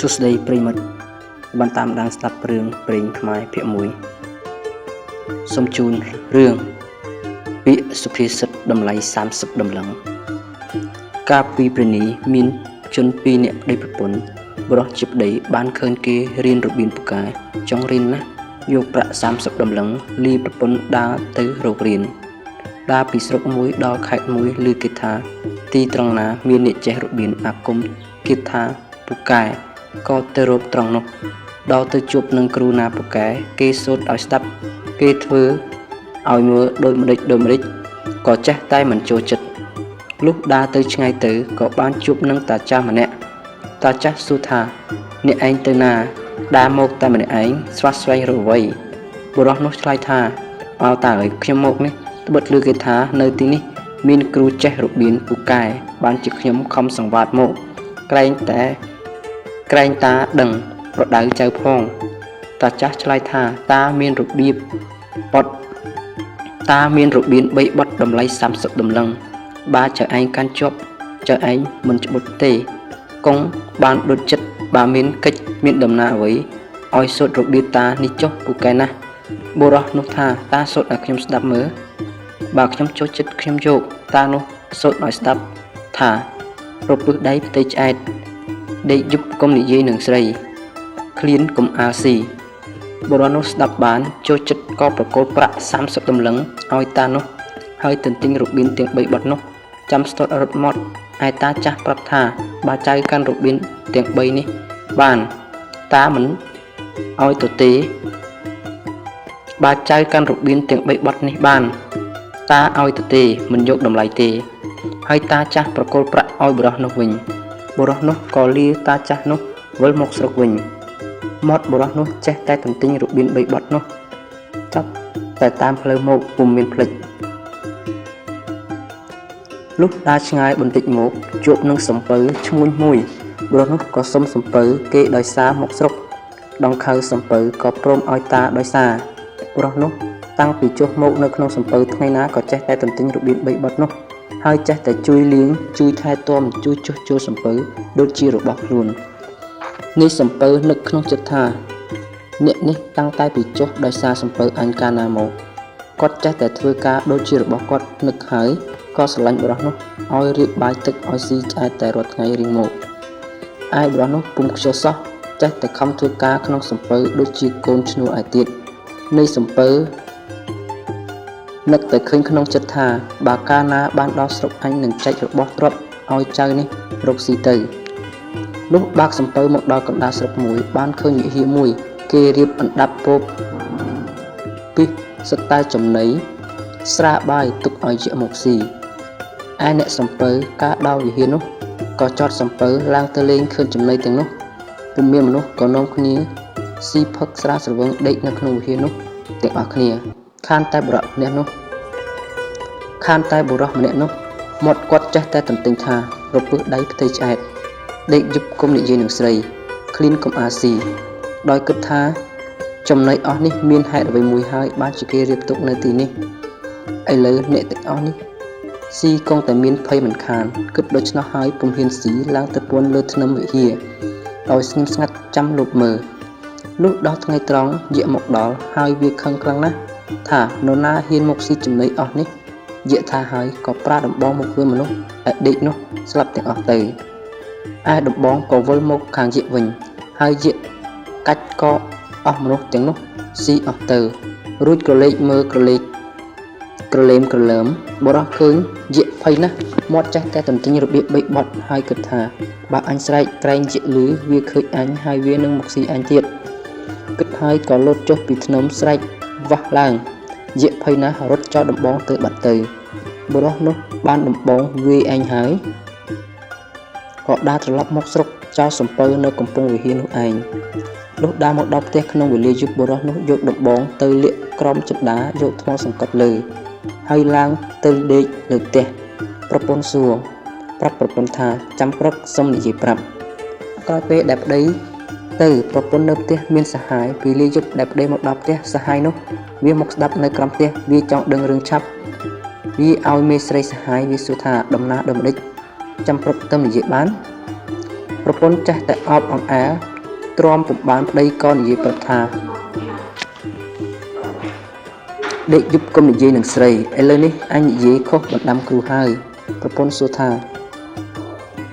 សួស្តីប្រិយមិត្តបានតាមដានស្ដាប់រឿងព្រេងខ្មែរភាគ1សូមជូនរឿងពាក្យសុភាសិតតម្លៃ30តម្លឹងកាលពីព្រះនីមានជនពីរនាក់ប្តីប្រពន្ធបុរសជាប្តីបានឃើញគេរៀនរបៀនពូកែចង់រៀនណាស់យកប្រាក់30តម្លឹងលាប្រពន្ធដើរទៅរករៀនដើរពីស្រុកមួយដល់ខេត្តមួយឮគេថាទីត្រង់ណាមានអ្នកចេះរបៀនអាគមគេថាពូកែក៏ទៅរកត្រង់នោះដល់ទៅជួបនឹងគ្រូណាពូកែគេសូត្រឲ្យស្ដាប់គេធ្វើឲ្យមើលដូចម្ដេចដូចម្ដេចក៏ចេះតែមិនចូលចិត្តលុះដើរទៅឆ្ងាយទៅក៏បានជួបនឹងតាចាស់ម្នាក់តាចាស់សួរថាអ្នកឯងទៅណាដើរមកតែម្នាក់ឯងស្វះស្វែងរកអ្វីបុរសនោះឆ្លើយថាអោតើអើយខ្ញុំមកនេះត្បិតឮគេថានៅទីនេះមានគ្រូចេះរបៀនពូកែបានជាខ្ញុំខំសង្វាតមកក្រែងតែក្រែងតាដឹងប្រដៅចៅផងតាចាស់ឆ្លើយថាតាមានរបៀបបត់តាមានរបៀន3បត់តម្លៃ30តម្លឹងបើចៅឯងកាន់ជាប់ចៅឯងមិនច្បុតទេគង់បានដូចចិត្តបើមានកិច្ចមានដំណើរអ្វីឲ្យសូត្ររបៀបតានេះចុះពូកែណាស់បុរសនោះថាតាសូត្រឲ្យខ្ញុំស្ដាប់មើលបើខ្ញុំចូលចិត្តខ្ញុំយកតានោះសូត្រឲ្យស្ដាប់ថារពឹសដៃផ្ទៃឆ្អែតដេកយប់កុំនិយាយនឹងស្រីឃ្លានកុំអាលស៊ីបុរសនោះស្ដាប់បានចូលចិត្តក៏ប្រគល់ប្រាក់30តម្លឹងឲ្យតានោះហើយទន្ទិញរបៀនទាំង3បទនោះចាំស្ទាត់រត់មាត់ឯតាចាស់ប្រាប់ថាបើចៅកាន់របៀនទាំង3នេះបានតាមិនឲ្យទៅទេបើចៅកាន់របៀនទាំង3បទនេះបានតាឲ្យទៅទេមិនយកតម្លៃទេហើយតាចាស់ប្រគល់ប្រាក់ឲ្យបុរសនោះវិញបុរសនោះក៏លាតាចាស់នោះវិលមកស្រុកវិញមាត់បុរសនោះចេះតែទន្ទិញរបៀន3បទនោះចាប់តែតាមផ្លូវមកពុំមានភ្លេចលុះដើរឆ្ងាយបន្តិចមកជួបនឹងសំពៅឈ្មួញមួយបុរសនោះក៏សុំសំពៅគេដោយសារមកស្រុកដង្ខៅសំពៅក៏ព្រមឲ្យតាដោយសារបុរសនោះតាំងពីចុះមកនៅក្នុងសំពៅថ្ងៃណាក៏ចេះតែទន្ទិញរបៀន3បទនោះហើយចេះតែជួយលាងជួយថែទាំជួយជួសជុលសំពៅដូចជារបស់ខ្លួននេះសំពៅនឹកក្នុងចិត្តថាអ្នកនេះតាំងតែពីចុះដោយសារសំពៅអញកាលណាមកគាត់ចេះតែធ្វើការដូចជារបស់គាត់នឹកហើយក៏ស្រឡាញ់បុរសនោះឲ្យរៀបបាយទឹកឲ្យស៊ីឆ្អែតតែរាល់ថ្ងៃរៀងមកឯបុរសនោះពុំខ្ជិលសោះចេះតែខំធ្វើការក្នុងសំពៅដូចជាកូនឈ្នួលឯទៀតនៃសំពៅនឹកតែឃើញក្នុងចិត្តថាបើកាលណាបានដល់ស្រុកអញនឹងចែករបស់ទ្រព្យឲ្យចៅនេះរកស៊ីទៅលុះបើកសំពៅមកដល់កណ្ដាលស្រុកមួយបានឃើញវិហារមួយគេរៀបអណ្ដាប់ពោពីសុទ្ធតែចំណីស្រាបាយទុកឲ្យយៈមកស៊ីឯអ្នកសំពៅការដល់វិហារនោះក៏ចតសំពៅឡើងទៅលេងឃើញចំណីទាំងនោះពុំមានមនុស្សក៏នាំគ្នាស៊ីផឹកស្រាស្រវឹងដេកនៅក្នុងវិហារនោះទាំងអស់គ្នាខានតែបុរសម្នាក់នោះខានតែបុរសម្នាក់នោះមាត់គាត់ចេះតែទន្ទិញថារពឹសដៃផ្ទៃឆ្អែតដេកយប់កុំនិយាយនឹងស្រីឃ្លានកុំអាស៊ីដោយគិតថាចំណីអស់នេះមានហេតុអ្វីមួយហើយបានជាគេរៀបទុកនៅទីនេះឥឡូវអ្នកទាំងអស់នេះស៊ីគង់តែមានភ័យមិនខានគិតដូច្នោះហើយពុំហ៊ានស៊ីឡើងទៅពួនលើធ្នឹមវិហារដោយស្ងៀមស្ងាត់ចាំលបមើលលុះដល់ថ្ងៃត្រង់យៈមកដល់ហើយវាខឹងខ្លាំងណាស់ថានរណាហ៊ានមកស៊ីចំណីអស់នេះយៈថាហើយក៏ប្រើដំបងមកធ្វើមនុស្សដែលដេកនោះស្លាប់ទាំងអស់ទៅឯដំបងក៏វិលមកខាងយៈវិញហើយយៈកាច់កអស់មនុស្សទាំងនោះស៊ីអស់ទៅរួចក្រឡេកមើលក្រឡេកក្រឡេមក្រលើមបុរសឃើញយៈភ័យណាស់មាត់ចេះតែទន្ទិញរបៀប3បទហើយគិតថាបើអញស្រែកក្រែងយៈលឺវាឃើញអញហើយវានឹងមកស៊ីអញទៀតគិតហើយក៏លោតចុះពីធ្នឹមស្រែកវាស់ឡើងយៈភ័យណាស់រត់ចោលដំបងទៅបាត់ទៅបុរសនោះបានដំបងវាយអញហើយក៏ដើរត្រឡប់មកស្រុកចោលសំពៅនៅកំពង់វិហារនោះឯងលុះដើរមកដល់ផ្ទះក្នុងវេលាយប់បុរសនោះយកដំបងទៅលាក់ក្រោមជណ្ដាយកថ្មសង្កត់លើហើយឡើងទៅដេកលើផ្ទះប្រពន្ធសួរប្រាប់ប្រពន្ធថាចាំព្រឹកសុំនិយាយប្រាប់ក្រោយពេលដែលប្តីទៅប្រពន្ធនៅផ្ទះមានសហាយពីលាយប់ដែលប្តីមកដល់ផ្ទះសហាយនោះវាមកស្ដាប់នៅក្រោមផ្ទះវាចង់ដឹងរឿងឆាប់វាឲ្យមេស្រីសហាយវាសួរថាដំណាដូចម្ដេចចាំព្រឹកទៅនិយាយបានប្រពន្ធចេះតែអោបអង្អែល ទ្រាំពុំបានប្តីក៏និយាយប្រាប់ថាដេកយប់កុំនិយាយនឹងស្រីឥឡូវនេះអញនិយាយខុសបណ្ដាំគ្រូហើយប្រពន្ធសួរថា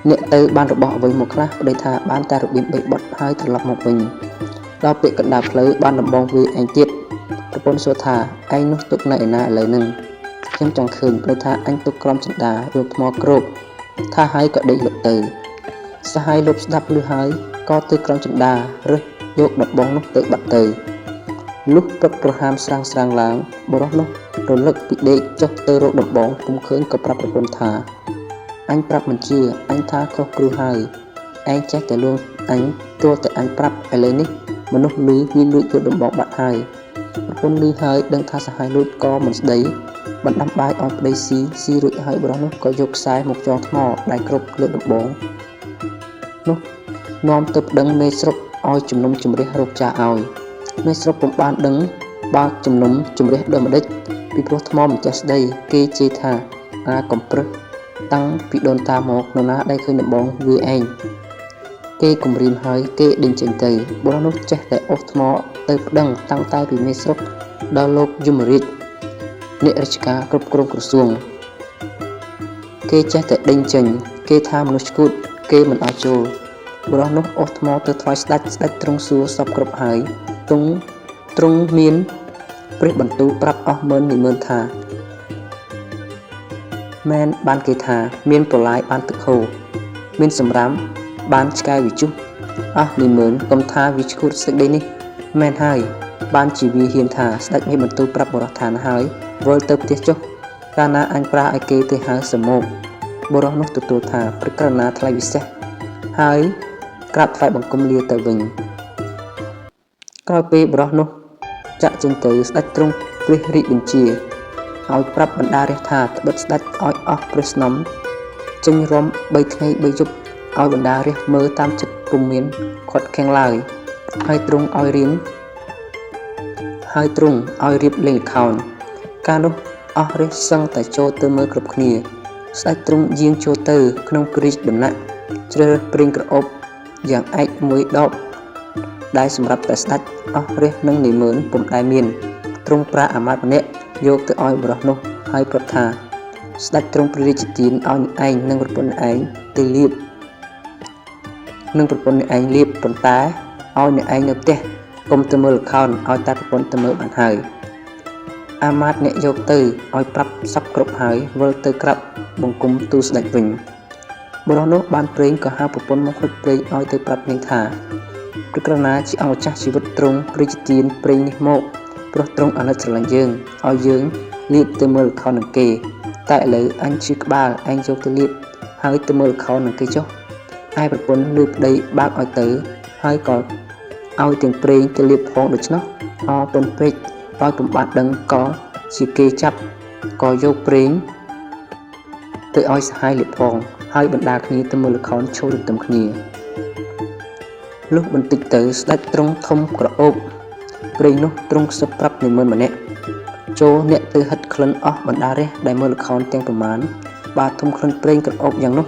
អ្នកទៅបានរបស់អ្វីមកខ្លះប្តីថាបានតែរបៀបបីបត់ហើយត្រឡប់មកវិញដល់ពាក្យកណ្ដាលផ្លូវបានដំបងវាឯងទៀតប្រពន្ធសួរថាឯងនោះទុកនៅឯណាឥឡូវនឹងខ្ញុំចង់ឃើញប្តីថាអញទុកក្រោមចិន្តាយកថ្មគ្របថាហើយក៏ដេកលក់ទៅសហាយលុបស្ដាប់ឮហើយក៏ទៅក្រោមចិន្តារើសយកដំបងនោះទៅបាត់ទៅលុះព្រឹកប្រហាមស្រាងស្រាងឡើងបុរសនោះរលឹកពីដេកចុះទៅរកដំបងពុំឃើញក៏ប្រាប់ប្រពន្ធថាអញប្រាប់មិនជឿអញថាខុសគ្រូហើយឯងចេះតែលួងអញទោះតែអញប្រាប់ឥឡូវនេះមនុស្សឮវាលួចយកដំបងបាត់ហើយប្រពន្ធឮហើយដឹងថាសហាយលួចក៏មិនស្ដីបណ្ដាំបាយឲ្យប្តីស៊ីស៊ីរួចហើយបុរសនោះក៏យកខ្សែមកចងថ្មដែលគ្រប់លើដំបងនោះនាំទៅប្តឹងមេស្រុកឲ្យជំនុំជម្រះរកចាឲ្យមេស្រុកពុំបានដឹងបើកជំនុំជម្រះដូចម្ដេចពីព្រោះថ្មមិនចេះស្ដីគេជេរថាអាកំព្រឹសតាំងពីដូនតាមកនរណាដែលឃើញដំបងវាឯងគេគំរាមហើយគេដេញចេញទៅបុរសនោះចេះតែអូសថ្មទៅប្តឹងតាំងតែពីមេស្រុកដល់លោកយមរាជអ្នករាជការគ្រប់គ្រងក្រសួងគេចេះតែដេញចេញគេថាមនុស្សឈួតគេមិនឲ្យចូលបុរសនោះអូសថ្មទៅថ្វាយស្ដេចស្ដេចទ្រង់សួរសពគ្រប់ហើយទ្រង់មានព្រះបន្ទូលប្រាប់អស់ម៉ឺននាម៉ឺនថាមែនបានគេថាមានប្រឡាយបានទឹកហូរមានសម្រាមបានឆ្កែវិជុះអស់នាម៉ឺនកុំថាវាឈួតសេចក្តីនេះមែនហើយបានជាវាហ៊ានថាស្ដេចមានបន្ទូលប្រាប់បុរសថាហើយវិលទៅផ្ទះចុះកាលណាអញប្រាឲ្យគេទៅហៅសមុកបុរសនោះទទួលថាព្រះករុណាថ្លៃវិសេសហើយក្រាបថ្វាយបង្គំលាទៅវិញក្រោយពេលបុរសនោះចាក់ចេញទៅស្ដេចទ្រង់ព្រះរាជបញ្ជាឲ្យប្រាប់បណ្ដារាជថាត្បិតស្ដេចឲ្យអស់ព្រះស្នំចេញរំ3ថ្ងៃ3យប់ឲ្យបណ្ដារាជមើលតាមចិត្តពុំមានខាត់ខាំងឡើយហើយទ្រង់ឲ្យរៀនហើយទ្រង់ឲ្យរៀបលេងល្ខោនកាលនោះអស់រាជសឹងតែចូលទៅមើលគ្រប់គ្នាស្ដេចទ្រង់យាងចូលទៅក្នុងព្រះរាជដំណាក់ជ្រើសរើសព្រីងក្រអូបយ៉ាងឯកមួយដបដែលសម្រាប់តែស្ដេចអស់រាជនិងនាម៉ឺនពុំដែលមានទ្រង់ប្រាអាមាត្យម្នាក់យកទៅឲ្យបុរសនោះហើយប្រាប់ថាស្ដេចទ្រង់ព្រះរាជទានឲ្យអ្នកឯងនិងប្រពន្ធអ្នកឯងទៅលាបនិងប្រពន្ធអ្នកឯងលាបប៉ុន្តែឲ្យអ្នកឯងនៅផ្ទះកុំទៅមើលល្ខោនឲ្យតែប្រពន្ធទៅមើលបានហើយអាមាត្យអ្នកយកទៅឲ្យប្រាប់សពគ្រប់ហើយវិលទៅក្រាបបង្គំទូលស្ដេចវិញបុរសនោះបានព្រេងក៏ហៅប្រពន្ធមកហុចព្រេងឲ្យទៅប្រាប់នាងថាព្រះករុណាជាអង្គម្ចាស់ជីវិតទ្រង់ព្រះរាជទានព្រេងនេះមកព្រោះទ្រង់អាណិតស្រឡាញ់យើងឲ្យយើងលាបទៅមើលល្ខោននឹងគេតែឥឡូវអញឈឺក្បាលឯងយកទៅលាបហើយទៅមើលល្ខោននឹងគេចុះឯប្រពន្ធលឺប្តីបើកឲ្យទៅហើយក៏ឲ្យទាំងព្រេងទៅលាបផងដូច្នោះអពន់ពេកដោយពុំបានដឹងក៏ជាគេចាប់ក៏យកព្រេងទៅឲ្យសហាយលាបផងហើយបណ្ដាគ្នាទៅមើលល្ខោនឈរទន្ទឹមគ្នាលុះបន្តិចទៅស្ដេចទ្រង់ធំក្រអូបព្រេងនោះទ្រង់ខ្សឹបប្រាប់នាម៉ឺនម្នាក់ចូលអ្នកទៅហិតក្លិនអស់បណ្ដារះដែលមើលល្ខោនទាំងប្រមាណបាទធំក្លិនព្រេងក្រអូបយ៉ាងនោះ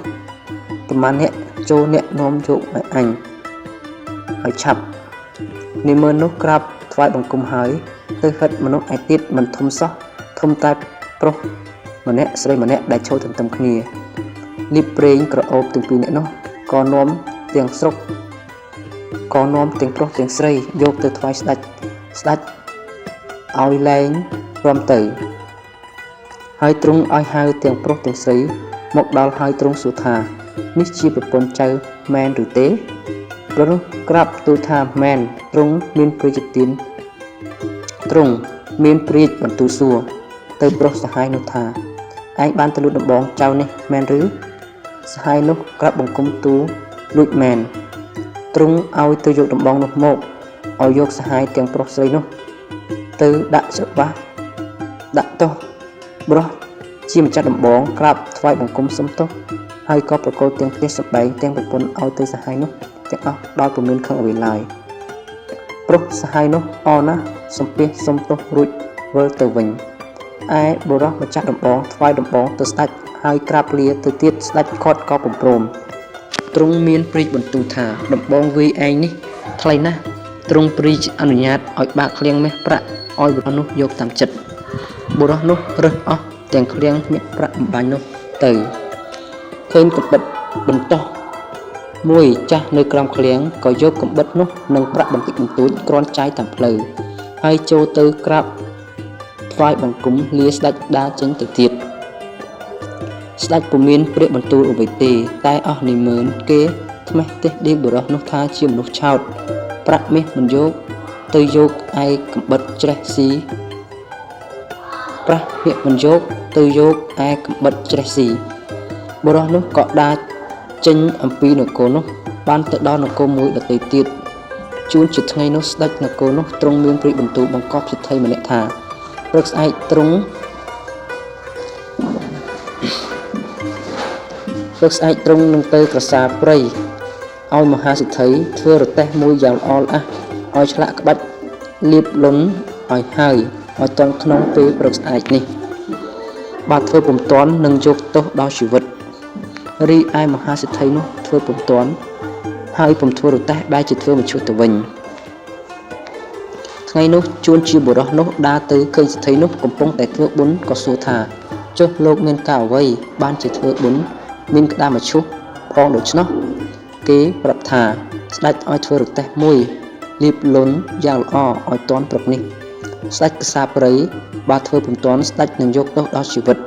ប្រមាណអ្នកចូលអ្នកនាំយកឲ្យអញឲ្យឆាប់នាម៉ឺននោះក្រាបថ្វាយបង្គំហើយទៅហិតមនុស្សឯទៀតមិនធំសោះធំតែប្រុសម្នាក់ស្រីម្នាក់ដែលឈរទន្ទឹមគ្នាលាបព្រេងក្រអូបទាំងពីរនាក់នោះក៏នាំទាំងស្រុកក៏នាំទាំងប្រុសទាំងស្រីយកទៅថ្វាយស្ដេចស្ដេចឲ្យលែងរំទៅហើយទ្រង់ឲ្យហៅទាំងប្រុសទាំងស្រីមកដល់ហើយទ្រង់សួរថានេះជាប្រពន្ធចៅមែនឬទេព្រោះក្រាបទូលថាមែនទ្រង់មានព្រះរាជទានទ្រង់មានព្រះរាជបន្ទូលសួរទៅប្រុសសហាយនោះថាឯងបានទៅលួចដំបងចៅនេះមែនឬសហាយនោះក្រាបបង្គំទូលលួចមែនទ្រង់ឲ្យទៅយកដំបងនោះមកឲ្យយកសហាយទាំងប្រុសស្រីនោះទៅដាក់ច្របាស់ដាក់ទោសប្រុសជាម្ចាស់ដំបងក្រាបថ្វាយបង្គំសុំទោសហើយក៏ប្រគល់ទាំងផ្ទះសម្បែងទាំងប្រពន្ធឲ្យទៅសហាយនោះទាំងអស់ដោយពុំមានខឹងអ្វីឡើយប្រុសសហាយនោះអរណាស់សំពះសុំទោសរួចវិលទៅវិញឯបុរសម្ចាស់ដំបងថ្វាយដំបងទៅស្ដេចហើយក្រាបលាទៅទៀតស្ដេចខាត់ក៏ពុំព្រមទ្រង់មានព្រះបន្ទូលថាដំបងវាយឯងនេះ ថ្លៃណាស់ទ្រង់ព្រាជអនុញ្ញាតឲ្យបាក់ឃ្លាំងមាសប្រាក់ឲ្យបុរសនោះយកតាមចិត្តបុរសនោះរើសអស់ទាំងឃ្លាំងមាសប្រាក់អំបាញ់នោះទៅឃើញកំបិតបន្ទោះមួយចាស់នៅក្រោមឃ្លាំងក៏យកកំបិតនោះនិងប្រាក់បន្តិចបន្តួចគ្រាន់ចាយតាមផ្លូវហើយចូលទៅក្រាបថ្វាយបង្គំលាស្ដេចដើរចេញទៅទៀតស្ដេចពុំមានព្រះបន្ទូលអ្វីទេតែអស់នាម៉ឺនគេត្មេះទេសដេបុរសនោះថាជាមនុស្សឆោតប្រាក់មាសមិនយកទៅយកឯកំបិតច្រេះស៊ីប្រាក់មាសមិនយកទៅយកឯកំបិតច្រេះស៊ីបុរសនោះក៏ដើរចេញអំពីនគរនោះបានទៅដល់នគរមួយដទៃទៀតជួនជាថ្ងៃនោះស្ដេចនគរនោះទ្រង់មានព្រះបន្ទូលបង្គាប់សេដ្ឋីម្នាក់ថាព្រឹកស្អែកទ្រង់ព្រឹកស្អែកទ្រង់នឹងទៅក្រសាព្រៃឲ្យមហាសេដ្ឋីធ្វើរទេះមួយយ៉ាងល្អល្អះឲ្យឆ្លាក់ក្បាច់លៀបលុនឲ្យហើយឲ្យទាន់ក្នុងពេលព្រឹកស្អែកនេះបើធ្វើពុំទាន់នឹងយកទោសដល់ជីវិតរីឯមហាសេដ្ឋីនោះធ្វើពុំទាន់ហើយពុំធ្វើរទេះបែរជាធ្វើមឈូសទៅវិញថ្ងៃនោះជួនជាបុរសនោះដើរទៅឃើញសេដ្ឋីនោះកំពុងតែធ្វើបុណ្យក៏សួរថាចុះលោកមានការអ្វីបានជាធ្វើបុណ្យមានក្តារមឈូសផងដូច្នោះគេប្រាប់ថាស្ដេចឲ្យធ្វើរទេះមួយលៀបលុនយ៉ាងល្អឲ្យទាន់ព្រឹកនេះស្ដេចក្សាព្រៃបើធ្វើពុំទាន់ស្ដេចនឹងយកទោសដល់ជីវិតឥ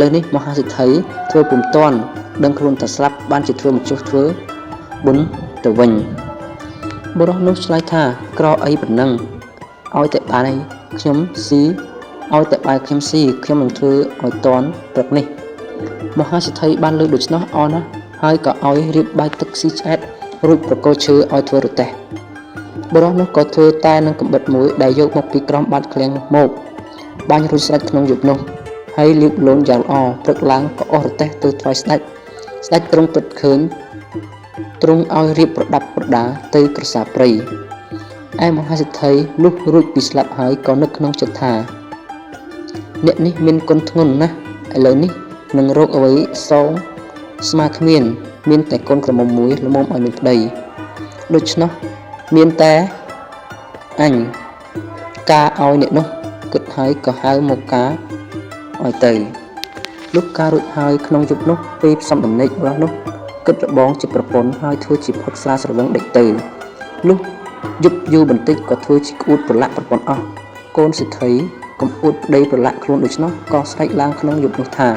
ឡូវនេះមហាសេដ្ឋីធ្វើពុំទាន់ដឹងខ្លួនថាស្លាប់បានជាធ្វើមឈូសធ្វើបុណ្យទៅវិញបុរសនោះឆ្លើយថាក្រអីប៉ុណ្ណឹងឲ្យតែបាយខ្ញុំស៊ីឲ្យតែបាយខ្ញុំស៊ីខ្ញុំនឹងធ្វើឲ្យទាន់ព្រឹកនេះមហាសេដ្ឋីបានលើកដូច្នោះអស់ណាស់ហើយក៏ឲ្យរៀបបាយទឹកស៊ីឆ្អែតរួចប្រគល់ឈើឲ្យធ្វើរទេះបុរសនោះក៏ធ្វើតែនឹងកំបិតមួយដែលយកមកពីក្រោមបាតឃ្លាំងនោះមកបាញ់រួចស្រេចក្នុងយប់នោះហើយលាបលូនយ៉ាងល្អព្រឹកឡើងក៏អស់រទេះទៅថ្វាយស្ដេចស្ដេចទ្រង់ពិតឃើញទ្រង់ឲ្យរៀបប្រដាប់ប្រដាទៅក្រសាព្រៃឯមហាសេដ្ឋីលុះរួចពីស្លាប់ហើយក៏នឹកក្នុងចិត្តថាអ្នកនេះមានគុណធ្ងន់ណាស់ឥឡូវនេះនឹងរកអ្វីសងស្មាគ្មានមានតែកូនក្រមុំមួយល្មមឲ្យមានប្តីដូច្នោះមានតែអញការឲ្យអ្នកនោះគិតហើយក៏ហៅមកការឲ្យទៅលុះការរួចហើយក្នុងយប់នោះពេលផ្សំដំណេករបស់នោះគិតរបងជាប្រពន្ធហើយធ្វើជាផឹកស្រាស្រវឹងដេកទៅលុះយប់យូរបន្តិចក៏ធ្វើជាក្អួតប្រឡាក់ប្រពន្ធអស់កូនសេដ្ឋីកំអួតប្តីប្រឡាក់ខ្លួនដូច្នោះក៏ស្រែកឡើងក្នុងយប់នោះថា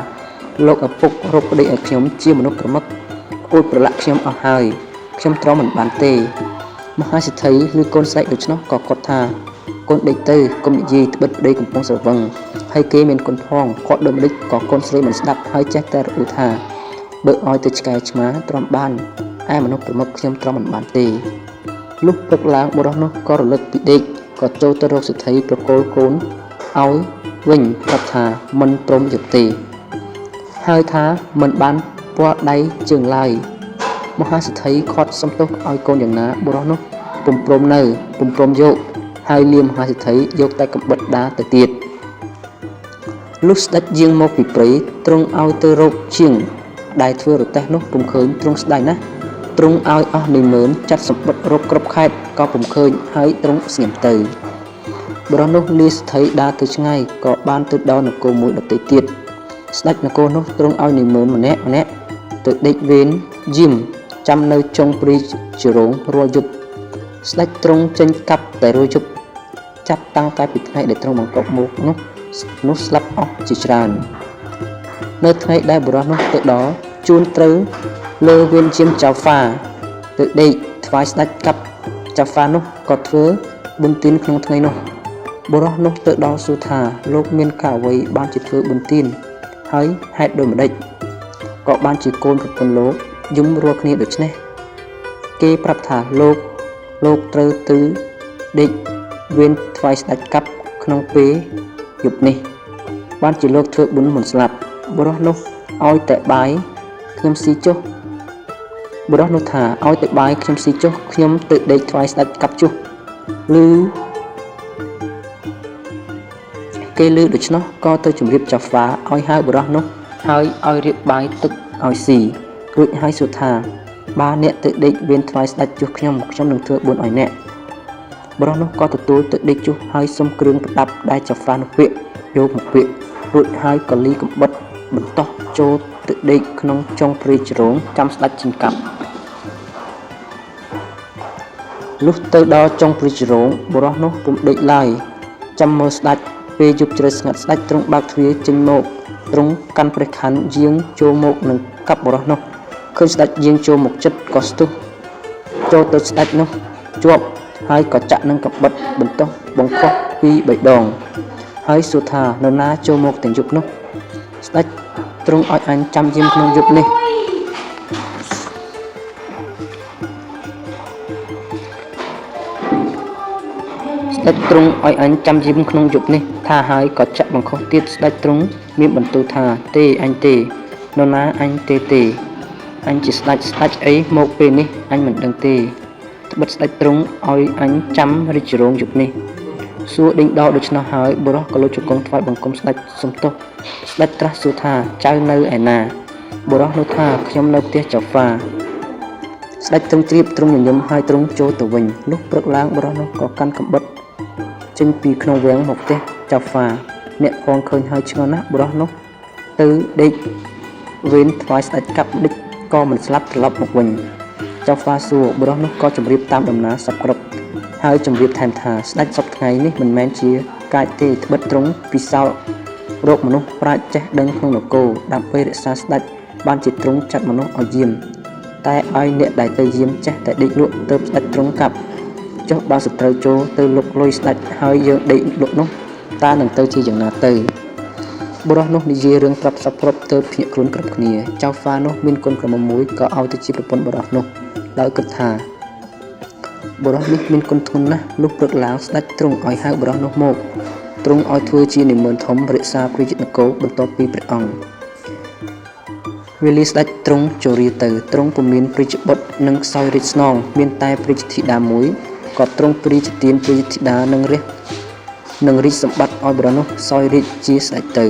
លោកឪពុករកប្តីឲ្យខ្ញុំជាមនុស្សប្រមឹកក្អួតប្រឡាក់ខ្ញុំអស់ហើយខ្ញុំទ្រាំមិនបានទេមហាសេដ្ឋីឬកូនស្រែកដូច្នោះក៏គាត់ថាកូនដេកទៅកុំនិយាយត្បិតប្តីកំពុងស្រវឹងហើយគេមានគុណផងគាត់ដូចម្តេចក៏កូនស្រីមិនស្ដាប់ហើយចេះតែរអ៊ូថាបើឲ្យទៅឆ្កែឆ្មាទ្រាំបានឯមនុស្សប្រមឹកខ្ញុំទ្រាំមិនបានទេលុះព្រឹកឡើងបុរសនោះក៏រលឹកពីដេកក៏ចូលទៅរកសេដ្ឋីប្រគល់កូនឲ្យវិញប្រាប់ថាមិនព្រមយកទេហើយថាមិនបានពាល់ដៃជើងឡើយមហាសេដ្ឋីខាត់សំទោសឲ្យកូនយ៉ាងណាបុរសនោះពុំព្រមនៅពុំព្រមយកហើយលាមហាសេដ្ឋីយកតែកំបិតដាទៅទៀតលុះស្ដេចយាងមកពីព្រៃទ្រង់ឲ្យទៅរកជាងដែលធ្វើរទេះនោះពុំឃើញទ្រង់ស្ដាយណាស់ទ្រង់ឲ្យអស់នាម៉ឺនចាត់សម្បត្តិរកគ្រប់ខេត្តក៏ពុំឃើញហើយទ្រង់ស្ងៀមទៅបុរសនោះលាសេដ្ឋីដើរទៅឆ្ងាយក៏បានទៅដល់នគរមួយដទៃទៀតស្ដេចនគរនោះទ្រង់ឲ្យនាម៉ឺនម្នាក់ម្នាក់ទៅដេកវេនយាមចាំនៅចុងព្រីជារោងរាល់យប់ស្ដេចទ្រង់ចេញកាប់តែរាល់យប់ចាប់តាំងតែពីថ្ងៃដែលទ្រង់បង្កប់មកនោះស្លាប់អស់ជាច្រើននៅថ្ងៃដែលបុរសនោះទៅដល់ជួនត្រូវលើវេនយាមចៅហ្វាទៅដេកថ្វាយស្ដេចកាប់ចៅហ្វានោះក៏ធ្វើបុណ្យទានក្នុងថ្ងៃនោះបុរសនោះទៅដល់សួរថាលោកមានការអ្វីបានជាធ្វើបុណ្យទានហើយហេតុដូចម្តេចក៏បានជាកូនប្រពន្ធលោកយំរាល់គ្នាដូច្នេះគេប្រាប់ថាលោកត្រូវទៅដេកវេនថ្វាយស្ដេចកាប់ក្នុងពេលយប់នេះបានជាលោកធ្វើបុណ្យមិនស្លាប់បុរសនោះឲ្យតែបាយខ្ញុំស៊ីចុះបុរសនោះថាឲ្យតែបាយខ្ញុំស៊ីចុះខ្ញុំទៅដេកថ្វាយស្ដេចកាប់ជុះឮគេឮដូច្នោះក៏ទៅជម្រាបចៅហ្វាឲ្យហៅបុរសនោះហើយឲ្យរៀបបាយទឹកឲ្យស៊ីរួចហើយសួរថា បើអ្នកទៅដេកវេនថ្វាយស្ដេចជួសខ្ញុំខ្ញុំនឹងធ្វើបុណ្យឲ្យអ្នកបុរសនោះក៏ទទួលទៅដេកជួសហើយសុំគ្រឿងប្រដាប់ដែលចៅហ្វានោះពាក់យកមកពាក់រួចហើយក៏លីកំបិតបន្ទោះចូលទៅដេកក្នុងចុងព្រះរាជរោងចាំស្ដេចចេញកាប់លុះទៅដល់ចុងព្រះរាជរោងបុរសនោះពុំដេកឡើយចាំមើលស្ដេចពេលយប់ជ្រៅស្ងាត់ស្ដេចទ្រង់បើកទ្វារចេញមកទ្រង់កាន់ព្រះខ័នយាងចូលមកនឹងកាប់បុរសនោះឃើញស្ដេចយាងចូលមកចិត្តក៏ស្ទុះចូលទៅស្ដេចនោះជាប់ហើយក៏ចាក់នឹងកាំបិតបន្ទោះបង្ខុសពីរបីដងហើយសួរថានរណាចូលមកទាំងយប់នោះស្ដេចទ្រង់ឲ្យអញចាំយាមក្នុងយប់នេះស្ដេចទ្រង់ឲ្យអញចាំយាមក្នុងយប់នេះថាហើយក៏ចាក់បង្ខុសទៀតស្ដេចទ្រង់មានបន្ទូលថាទេអញទេនរណាអញទេទេអញជាស្ដេចស្ដេចអីមកពេលនេះអញមិនដឹងទេត្បិតស្ដេចទ្រង់ឲ្យអញចាំរាជរោងយប់នេះសួរដេញដោលដូច្នោះហើយបុរសក៏លុជង្គង់ថ្វាយបង្គំស្ដេចសុំទោសស្ដេចត្រាស់សួរថាចៅនៅឯណាបុរសនោះថាខ្ញុំនៅផ្ទះចៅហ្វាស្ដេចទ្រង់ជ្រាបទ្រង់ញញឹមហើយទ្រង់ចូលទៅវិញលុះព្រឹកឡើងបុរសនោះក៏កាន់កាំបិតចេញពីក្នុងវាំងមកផ្ទះចៅហ្វាអ្នកផងឃើញហើយឆ្ងល់ណាស់បុរសនោះទៅដេកវេនថ្វាយស្ដេចកាប់ដេកក៏មិនស្លាប់ត្រឡប់មកវិញចៅហ្វាសួរបុរសនោះក៏ជម្រាបតាមដំណើរសពគ្រប់ហើយជម្រាបថែមថាស្ដេចសពថ្ងៃនេះមិនមែនជាកាចទេត្បិតទ្រង់ពិសោធរកមនុស្សប្រាជ្ញចេះដឹងក្នុងនគរដើម្បីរក្សាស្ដេចបានជាទ្រង់ចាត់មនុស្សឲ្យយាមតែឲ្យអ្នកដែលទៅយាមចេះតែដេកលក់ទៅស្ដេចទ្រង់កាប់ចុះបើសត្រូវចូលទៅលុកលុយស្ដេចហើយយើងដេកលក់នោះតើនឹងទៅជាយ៉ាងណាទៅបុរសនោះនិយាយរឿងប្រាប់សពគ្រប់ទៅភ្ញាក់ខ្លួនគ្រប់គ្នាចៅហ្វានោះមានកូនក្រមុំមួយក៏ឲ្យទៅជាប្រពន្ធបុរសនោះដោយគិតថាបុរសនេះមានគុណធ្ងន់ណាស់លុះព្រឹកឡើងស្ដេចទ្រង់ឲ្យហៅបុរសនោះមកទ្រង់ឲ្យធ្វើជានាម៉ឺនធំរក្សាព្រះរាជនគរបន្ទាប់ពីព្រះអង្គវេលាស្ដេចទ្រង់ជរាទៅទ្រង់ពុំមានព្រះរាជបុត្រនិងសោយរាជស្នងមានតែព្រះរាជធិតាមួយក៏ទ្រង់ព្រះរាជទានព្រះរាជធិតានិងរាជសម្បត្តិឲ្យបុរសនោះសោយរាជជាស្ដេចទៅ